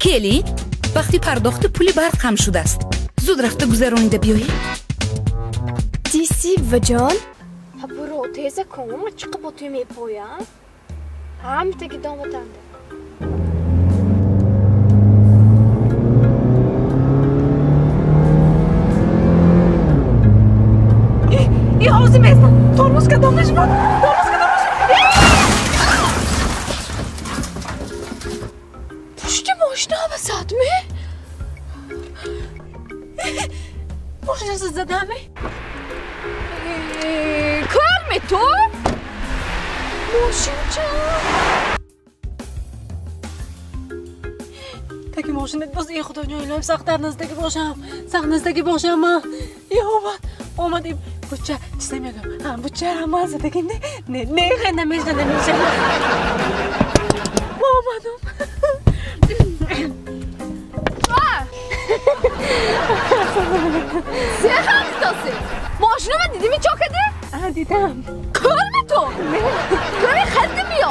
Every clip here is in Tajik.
Келин, вақти пардохти пули барқ ҳам шудааст. Зуд рафта гузаронида биёед. Диси ваҷон? Ҳа буро, теза кун, ман чӣ бо туй мепоям? Ҳамитаги доматанда. И ҳозир меистам. Тормоз кадом мешавад? Тормоз кадом мешавад? Пушти мошина васадме? Мошина задаме? Кор ту? Мошинча. Таки мошинат боз эй худоҷон, илоҳим сахтар наздагӣ бошам. Сахт наздагӣ бошам ман. Е омад, омадим. Буча, чизе мегӯям. Ҳа, буча, ман задагим не. Не, не, хе намеша, намеша. Омадам. Сеҳам доси. Мошинама дидими чо кади? Дидам. Кӯрми ту? Кӯрми хелди биё.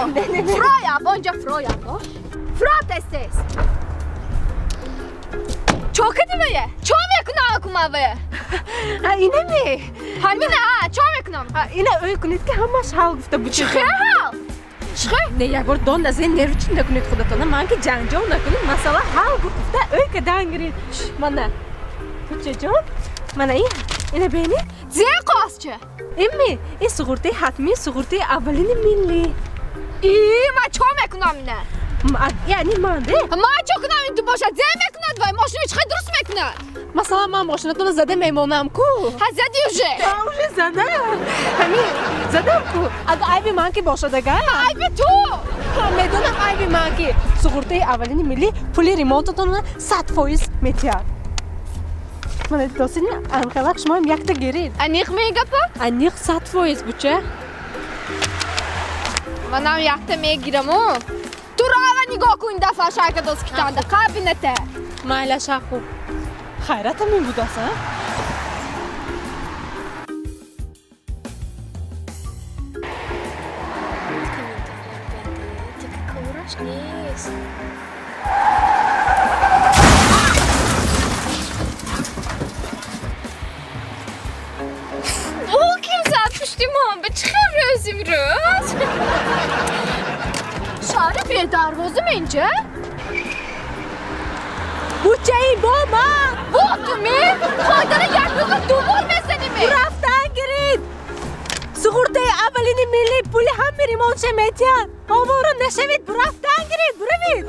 Фуроя, бо инҷа фуроя, бо. Фуро тез-тез. Чо кади вае? Чо мекунам акума вае? Инаме. Ҳамина, чо мекунам? Ина ӯй кунед ки ҳамаш ҳал гуфта бучи. Чихе ҳал? Чихе? Не, як бор дон назен нервчин накунед худатона. Ман ки ҷанҷол накунед, масъала ҳал гуфта ӯй кадан гиред. Мана. Бучаҷон, мана ин. Ина бинед. Зе қосча? Имми, ин суғуртаи ҳатмӣ, суғуртаи аввалини миллӣ. И, ман чо мекунам ина? Яъне ман де? Ман чо кунам ин ту бошад? Зе мекунад вай, мошини чихе дуруст мекунад? Масалан, ман мошинатонро зада мемонам ку. Ҳа, зади уже. Ҳа, уже задам. Ҳамин, задам ку. Ага айби ман ки бошад ага? Айби ту! Медонам айби ман ки. Суғуртаи аввалини миллӣ пули ремонтатонро 100% метиҳад. Мана досини анқалак шумоам якта гиред. Аниқ мегапа? Аниқ 100% буча. Манам якта мегираму. Ту рава нигоҳ кун дафъа шайка дос китанда қабината. Майла шаху. Хайратам ин будааст, а? Кораш нест. Пушти ман ба чӣ хел рӯз имрӯз? Шаҳри бедарвозам инҷа? Бучаи бо ман! Бо ту ме? Қоидара як рӯза ду бор мезанӣ ме? Рафтан гиред! Суғуртаи аввалини миллӣ пули ҳами ремонтша метиҳад. Овора нашавед, бурафтан гиред, буравед!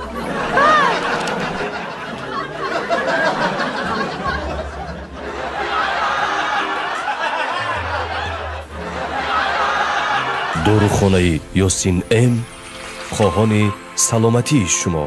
Дорухонаи Ёсин М хоҳони саломатии шумо.